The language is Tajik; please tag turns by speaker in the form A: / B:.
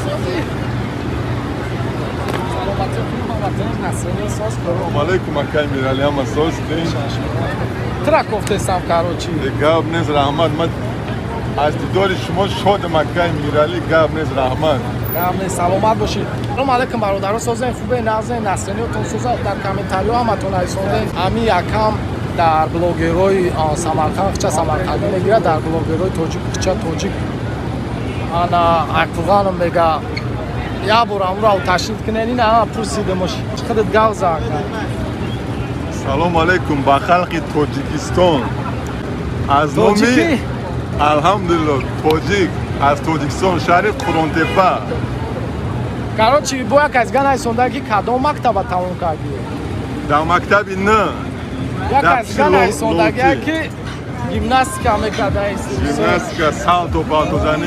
A: Сози, саломатӣ, ҳамватани Насрини, соз?
B: Салом алейкум, акай Мирали, ҳама соз?
A: Тра кофтесам, короче.
B: Гап нест, раҳмат. Ман аз дидори шумо шодам, акай Мирали, гап нест, раҳмат.
A: Гап нест, саломат бошед. Салом алейкум, бародаро, созен, хубе, нағзен? Насриниётон соза? Дар комментариҳо ҳаматон нависонден. Ҳами якам дар блогерҳои Самарқанд хича самарқандӣ мегирад, дар блогерҳои тоҷик хича тоҷик. Ана Айқурғаном мега, як бор амро ташриф кунед. Ина пурсидемош, худат гав зан.
B: Салом алейкум ба халқи Тоҷикистон аз номи, алҳамдулилло, тоҷик аз Тоҷикистон, шаҳри Қуронтепа.
A: Короче, бо як аз га нависонда, ки кадом мактаба тамом кардӣ?
B: Дар мактаби н.
A: Як аз га нависондагия, ки гимнастика мекарда.
B: Гимнастика, салто, палтозанӣ.